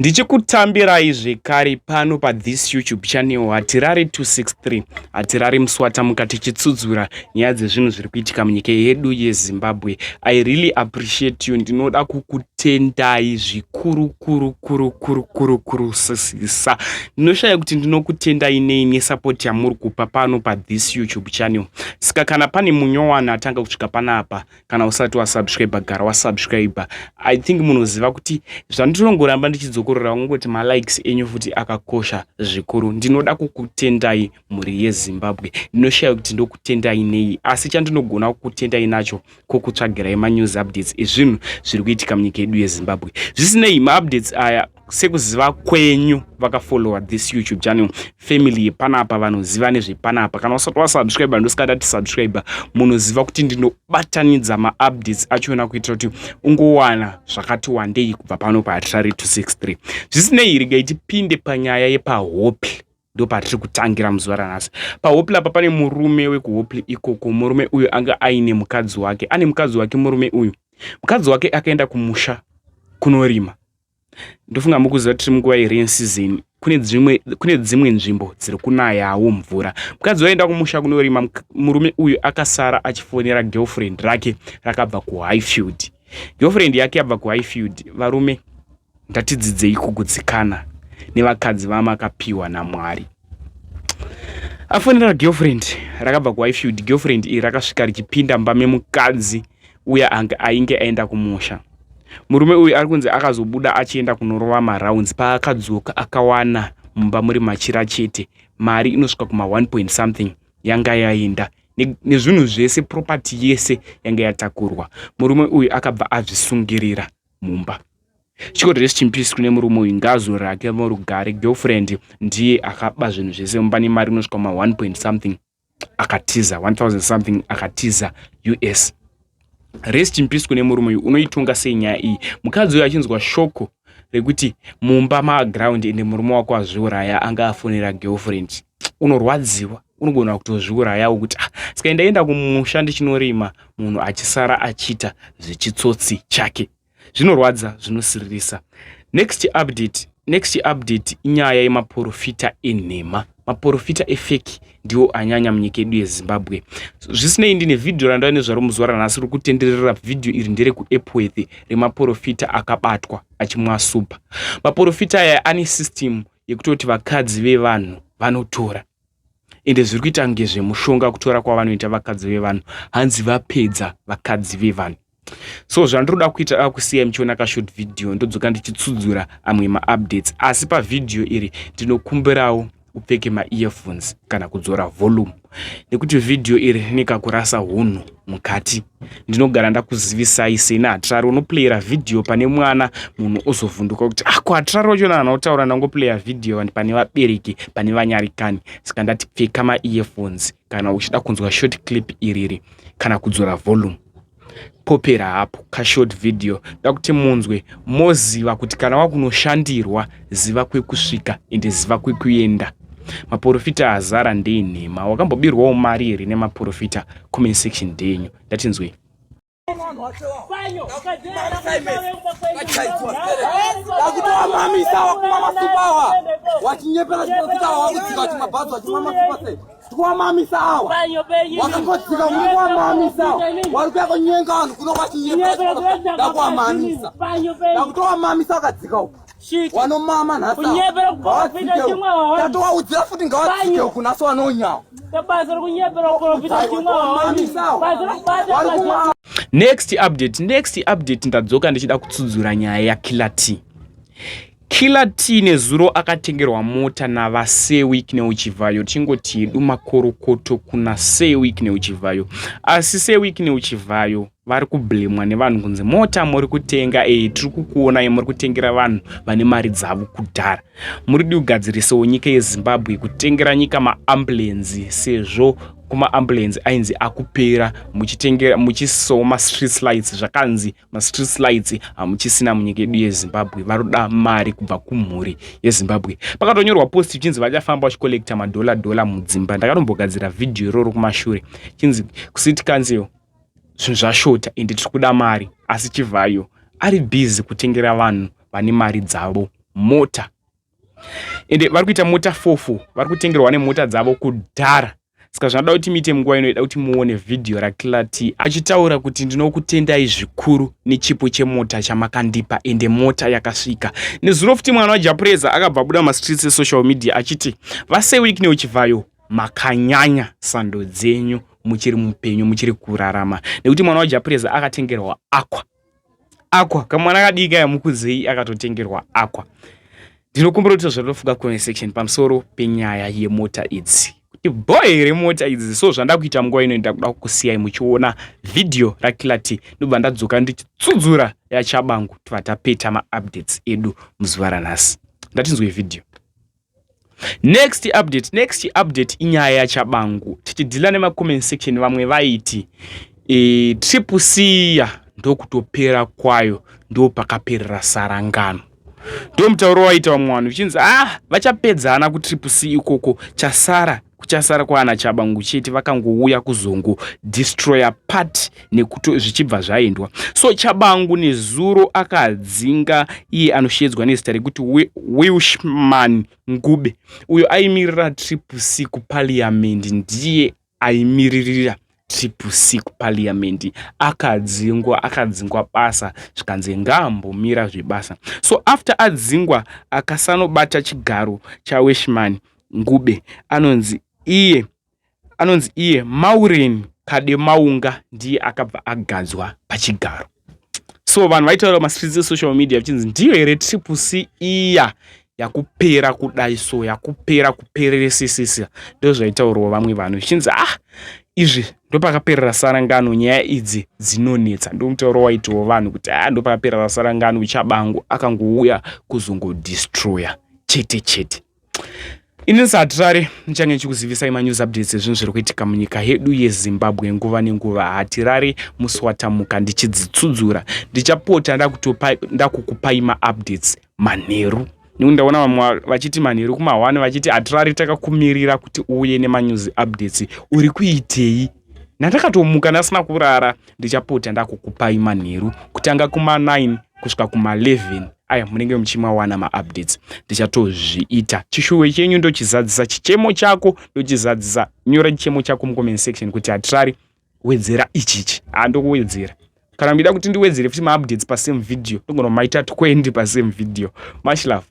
Ndichikutambirai zvekare pano pathis YouTube channel Hatirare 263. Hatirare muswatamuka tichitsudzura nyaya dzezvinhu zviri kuitika munyika yedu yeZimbabwe. I really appreciate you. Ndinoda kukutendai zvikuru kuru kuru kuru kuru kuru sisisa. Ndinoshaya kuti ndinokutendai nei nesupport yamuri kupa pano pathis YouTube channel. Saka kana pane munyowana atanga kusvika panapa, kana usati wasubscribe gara wasubscribe. I think munoziva kuti zvandinongoramba ndichidzokorora kungoti malikes enyu futi akakosha zvikuru. Ndinoda kukutendai mhuri yeZimbabwe. Ndinoshaya kuti ndokutendai nei, asi chandinogona kukutendai nacho kokutsvagirai manews updates ezvinhu zviri kuitika munyika yedu yeZimbabwe. Zvisinei, maupdates aya, sekuziva kwenyu vakafollowa this YouTube channel, family yepanapa vanoziva nezvepanapa. Kana usati wasubscribe, ndosikada ti subscribe. Munoziva kuti ndinobatanidza maupdates achona kuitira kuti ungowana zvakati wandei kubva pano paHatirare 263. Zvisinei, regai tipinde panyaya yepaHope. Ndo patiri kutangira muzuva ranhasi. PaHopley apa pane murume wekuHopley ikoko. Murume uyu anga aine mukadzi wake, ane mukadzi wake. Murume uyu, mukadzi wake akaenda kumusha kunorima. Ndofunga mukuziva tiri munguva yerain season, kune dzimwe nzvimbo dziri kunayawo mvura. Mukadzi waenda kumusha kunorima, murume uyu akasara achifonera girlfriend rake rakabva kuHighfield. Girlfriend yake yabva kuHighfield. Varume, ngatidzidzei kugutsikana nevakadzi vamakapiwa naMwari. Afonera girlfriend rakabva kuHighfield, girlfriend iri rakasvika richipinda mumba memukadzi uya anga ainge aenda kumusha. Murume uyu ari kunzi akazobuda achienda kunorova marounds. Paakadzoka, akawana mumba muri machira chete. Mari inosvika kuma 1 point something yanga yaenda nezvinhu zvese, property yese yanga yatakurwa. Murume uyu akabva azvisungirira mumba. Chikoti rest in peace kune murume uyu, ngazo rake murugare. Girlfriend ndiye akaba zvinhu zvese mumba nemari inosvika ma 1 point something, akatiza 1000 something, akatiza US. Rest in peace kune murume uyu. Unoitonga sei nyaya iyi? Mukadzi uyu achinzwa shoko rekuti mumba maground ende murume wako azviuraya, anga afonera girlfriend, unorwadziwa, unogona kutozviurayawo kuti ah, saka ndaenda kumusha ndichinorima, munhu achisara achiita zvechitsotsi chake. Zvinorwadza, zvinosiririsa. Next update, next update inyaya yemaprofita enhema. Maprofita efake ndiwo anyanya munyika yedu yeZimbabwe. Zvisinei, ndine vhidhiyo randava nezvaro muzuva ranhasi riri kutenderera. Vhidhiyo iri nderekuEpworth, remaprofita akabatwa achimwa supa. Maprofita aya ane system yekutoti vakadzi vevanhu vanotora, ende zviri kuita kunge zvemushonga kutora kwavanoita vakadzi vevanhu. Hanzi vapedza vakadzi vevanhu. So zvandinoda kuita, akusiyai muchiona kashort video, ndodzoka ndichitsudzura amwe maupdates. Asi pavhidhiyo iri ndinokumbirawo upfeke maearphones kana kudzora volume, nekuti vhidhiyo iri rine kakurasa hunhu mukati. Ndinogara ndakuzivisai sena Hatirari, unoplayera vhidhiyo pane mwana, munhu ozovhunduka kuti ako ah, Hatirari wachona hana kutaura, ndangoplaya vhidhiyo pane vabereki, pane vanyarikani. Saka ndati pfeka maearphones kana uchida kunzwa short clip iriri, kana kudzora volume. Popera hapo kashort video, da kuti munzwe, moziva kuti kana wakunoshandirwa, ziva kwekusvika ende ziva kwekuenda. Maprofita azara ndeinhema. Wakambobirwawo mari here nemaprofita? Comment section ndeyenyu, ndatinzwei. Dakutovamamisa wakumwa masupa awa, wachinyepera chiprofita awa, wakudzika wachimabhazi wachimwa masupa sei? Tikuwamamisa awa, wakangodzika muri kuwamamisa, wari kuya kunyenga vanhu kuno wachinyepera. Dakuwamamisa, dakutovamamisa wakadzika uku, wanomama nhasi tatowaudzira futi ngawadzike uku nhasi wanonyawa. Next update, next update, ndadzoka ndichida kutsudzura nyaya yaKiller T. Killer T nezuro akatengerwa mota navaSir Wicknell Chivhayo. Tingoti hedu makorokoto kuna Sir Wicknell Chivhayo. Asi Sir Wicknell Chivhayo vari kublemwa nevanhu kunzi mota muri kutenga, e tiri kukuonai muri kutengera vanhu vane mari dzavo kudhara. Muri di kugadzirisawo nyika yeZimbabwe, kutengera nyika maambulenzi, sezvo kumaambulenzi ainzi akupera, muchitengera, muchisawo mastreet lights. Zvakanzi mastreet lights hamuchisina munyika yedu yeZimbabwe. Varoda mari kubva kumhuri yeZimbabwe. Pakatonyorwa post chinzi vachafamba vachikolekta madhola dhola mudzimba. Ndakatombogadzira vhidhiyo iroro kumashure, chinzi kucity council zvinhu zvashota ende tiri kuda mari, asi Chivhayo ari busy kutengera vanhu vane mari dzavo. Mota, ende vari kuita mota fofo, vari kutengerwa nemota dzavo kudhara. Saka zvinoda kuti muite munguva ino, ida kuti muone vhidhiyo raKiller T achitaura kuti, "Ndinokutendai zvikuru nechipo chemota chamakandipa." Ende mota yakasvika nezuro futi. Mwana waJah Prayzah akabva abuda mastreets esocial media achiti, "VaSir Wicknell Chivayo, makanyanya, sando dzenyu, muchiri mupenyu, muchiri kurarama." Nekuti mwana waJah Prayzah akatengerwa Aqua. Aqua, kamwana kadiki yamukudzei, akatotengerwa Aqua. Ndinokumbira kuti zvatofuka comment section pamusoro penyaya yemota idzi, kuti bho here mota idzi? So zvanda kuita munguva ino, ndakuda kukusiyai muchiona vhidhiyo raKiller T, ndobva ndadzoka ndichitsudzura yaTshabangu, tobva tapeta maupdates edu muzuva ranhasi. Ndatinzwe vhidhiyo. Next update, next update inyaya yaTshabangu. Tichidhila nemacomment section, vamwe vaiti Triple C ya ndokutopera kwayo, ndo pakaperera sarangano. Ndo mutauro waita vamwe vanhu, vichinzi, "Ah, vachapedzana kuTriple C ikoko, chasara kuchasara kwaana Tshabangu chete, vakangouya kuzongo destroyer part nekuto zvichibva zvaendwa." So Tshabangu nezuro akadzinga iye anoshedzwa nezita rekuti Welshman Ncube, uyo aimirira Triple C kuparliament. Ndiye aimiririra Triple C kuparliament, akadzingwa, akadzingwa basa, zvikanzi ngaambomira zvebasa. So after adzingwa, akasanobata chigaro chaWelshman Ncube anonzi iye Maureen Kademaunga, ndiye akabva agadzwa pachigaro. So vanhu vaitaura mastreets esocial media vachinzi, "Ndiyo here Triple C iya yakupera kudai? So yakupera kupereresisisa." Ndo zvaitaurwa vamwe vanhu zvichinzi, "Ah, izvi ndopakaperera sarangano, nyaya idzi dzinonetsa." Ndo mutauro waitawo vanhu kuti, "Ah, ndopakaperera sarangano, Tshabangu akangouya kuzongodestroya chete chete." Ini saHatirare nichange ndichikuzivisai manews updates ezvinhu zviri kuitika munyika yedu yeZimbabwe nguva nenguva. Hatirare musi watamuka ndichidzitsudzura, ndichapota ndakukupai maupdates manheru, nekuti ndaona vamwe vachiti manheru kuma1, vachiti, "Hatirari, takakumirira kuti uuye nemanews updates, uri kuitei?" Nandakatomuka ndasina kurara. Ndichapota ndakukupai manheru kutanga kuma9 kusvika kuma11 aya, munenge muchimawana maupdates. Ndichatozviita. Chishuwo chenyu ndochizadzisa, chichemo chako ndochizadzisa. Nyora chichemo chako mucomment section kuti, "Hatirari, wedzera ichichi." Handokuwedzera. Kana muchida kuti ndiwedzere futi maupdates pasame video, ndogona maita 20 pasame video. Much love.